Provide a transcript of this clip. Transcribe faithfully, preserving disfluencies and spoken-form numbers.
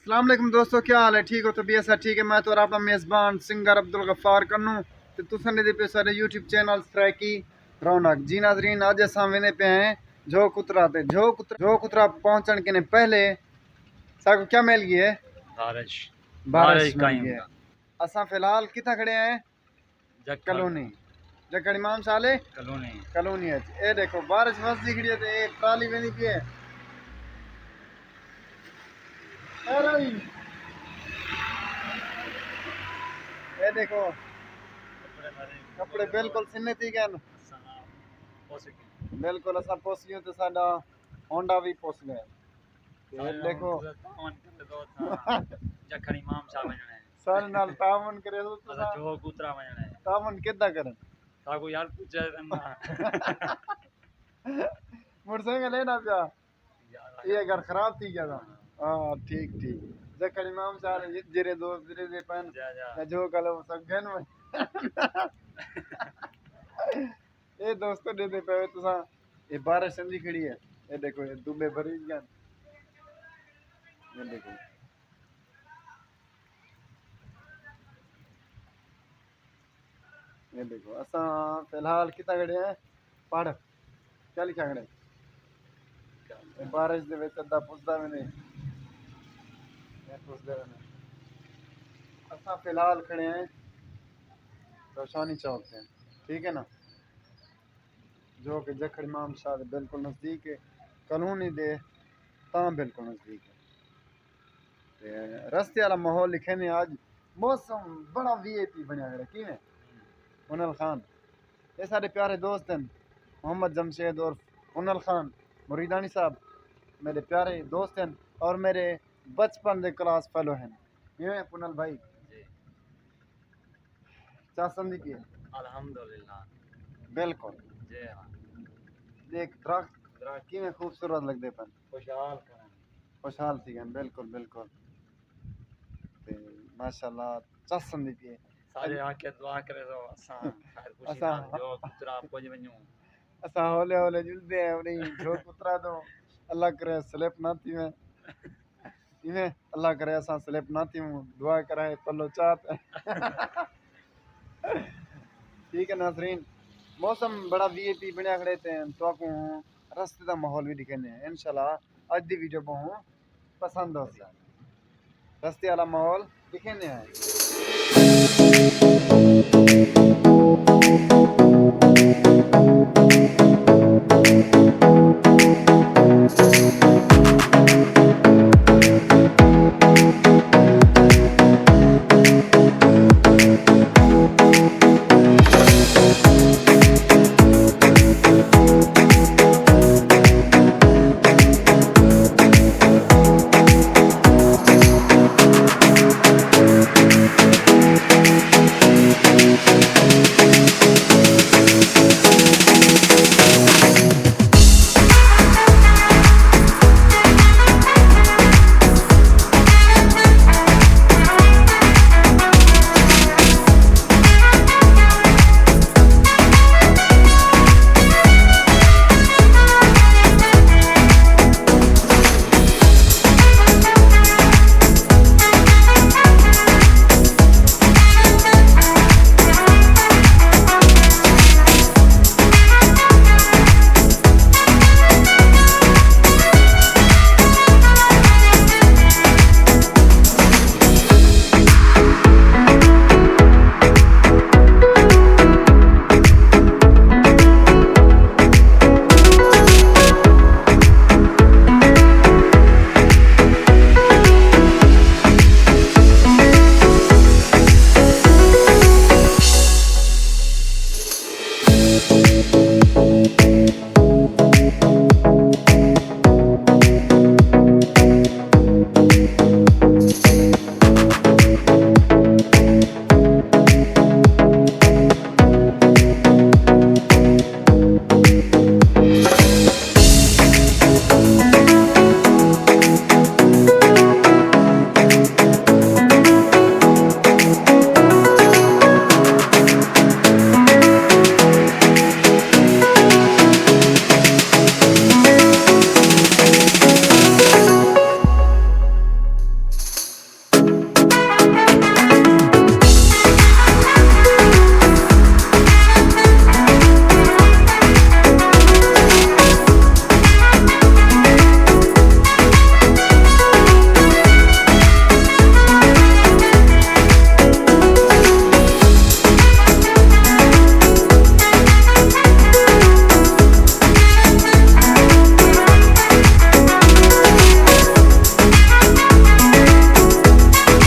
السلام علیکم دوستو، کیا حال ہے؟ ٹھیک ہو؟ طبیعت سب ٹھیک ہے؟ میں تو اپنا میزبان سنگر عبدالغفار کنوں تے تساں دے پے سارے یوٹیوب چینل سرائیکی رونق۔ جی ناظرین، اج اساں ویندے پے ہیں جھوک اترا تے۔ جھوک اترا، جھوک اترا پہنچن کنے پہلے ساکو کیا مل گئی ہے؟ بارش۔ بارش بارش مل قائم گئی ہے۔ اساں فی الحال کتھاں کھڑے ہیں؟ جکھڑ۔ کالونی۔ جکھڑ امام صالح؟ کالونی۔ کالونی اچ۔ اے ݙیکھو، بارش وسدی کھڑی ہے تے اے ٹرالی ویندی پئی ہے۔ اے رہی۔ اے ݙیکھو۔ کپڑے سارے کپڑے بالکل سنے تھی ڳئے ہن۔ اساں پہنچ گئے۔ بالکل اساں پہنچ ڳئے تے ساݙا ہونڈا وی پہنچ ڳئے۔ تے سارے ݙیکھو۔ نال تعاون کرے تو تساں۔ جکھڑ امام صاحب ونڄݨا ہے۔ سارے نال تعاون کرے تو اساں تساں۔ جھوک اترا ونڄݨا ہے۔ تعاون کدا کرن؟ ساکو یار پوچھے نا۔ موٹر سائیکل ہے نا پیا؟ یار، یہ اگر خراب تھی گیا نا۔ ہاں، ٹھیک، ٹھیک۔ جکھڑ امام صاحب جیرھے دوست جیرھے دے پن۔ جا، جا۔ جھوک والے سب گھن میں۔ اے دوستو ݙیہدے پئے تساں، اے بارش سمجھی کھڑی ہے۔ اے ݙیکھو، اے دٻے بھری ڳئے۔ اے ݙیکھو۔ اے ݙیکھو، اساں فی الحال کتھاں کھڑے ہیں؟ پڑھ۔ کیا لکھا کھڑے؟ اے بارش دے وچ ادا پسدا ویندے۔ اے پسدے ویندے۔ اساں فی الحال کھڑے ہیں روشانی چوک تے۔ ٹھیک ہے نا؟ جو کہ جکھڑ امام شاہ دے بالکل نزدیک ہے، کالونی دے تاں بالکل نزدیک ہے۔ تے رستے والا ماحول لکھے نے اج، موسم بڑا وی آئی پی بنیا کھڑا، کیویں؟ ہنل خان، اے سارے پیارے دوست ہیں، محمد جمشید عرف ہنل خان مریدانی صاحب، میرے پیارے دوست ہیں اور میرے بچپن دے کلاس فیلو ہیں۔ کیویں پنل بھائی؟ جی۔ چاسن دی پئی ہے؟ الحمدللہ۔ بالکل۔ جی ہاں۔ ݙیکھ درخت، درخت کیویں خوبصورت لڳدے پن۔ خوشحال کرن۔ خوشحال تھی ڳئے، بالکل، بالکل۔ تے ماشاءاللہ چاسن دی پئی ہے۔ سارے آ کے دعا کرے سو، اساں خیر خوشی اساں نال جو پترا پڄ ونڄوں۔ اساں ہولے ہولے جلدے ہیں، انہیں جو پترا تو اللہ کرے سلپ نہ تھیویں۔ ایویں اللہ کرے اساں سلپ نہ تھیوں، دعا کرائے پلو چات۔ ٹھیک ہے ناظرین، موسم بڑا وی آئی پی بنیا کھڑے تے تہاکوں رستے دا ماحول وی ݙکھیندے ہیں۔ انشاءاللہ اڄ دی ویڈیو ٻہوں پسند ہوسی۔ رستے والا ماحول ݙکھیندے ہیں۔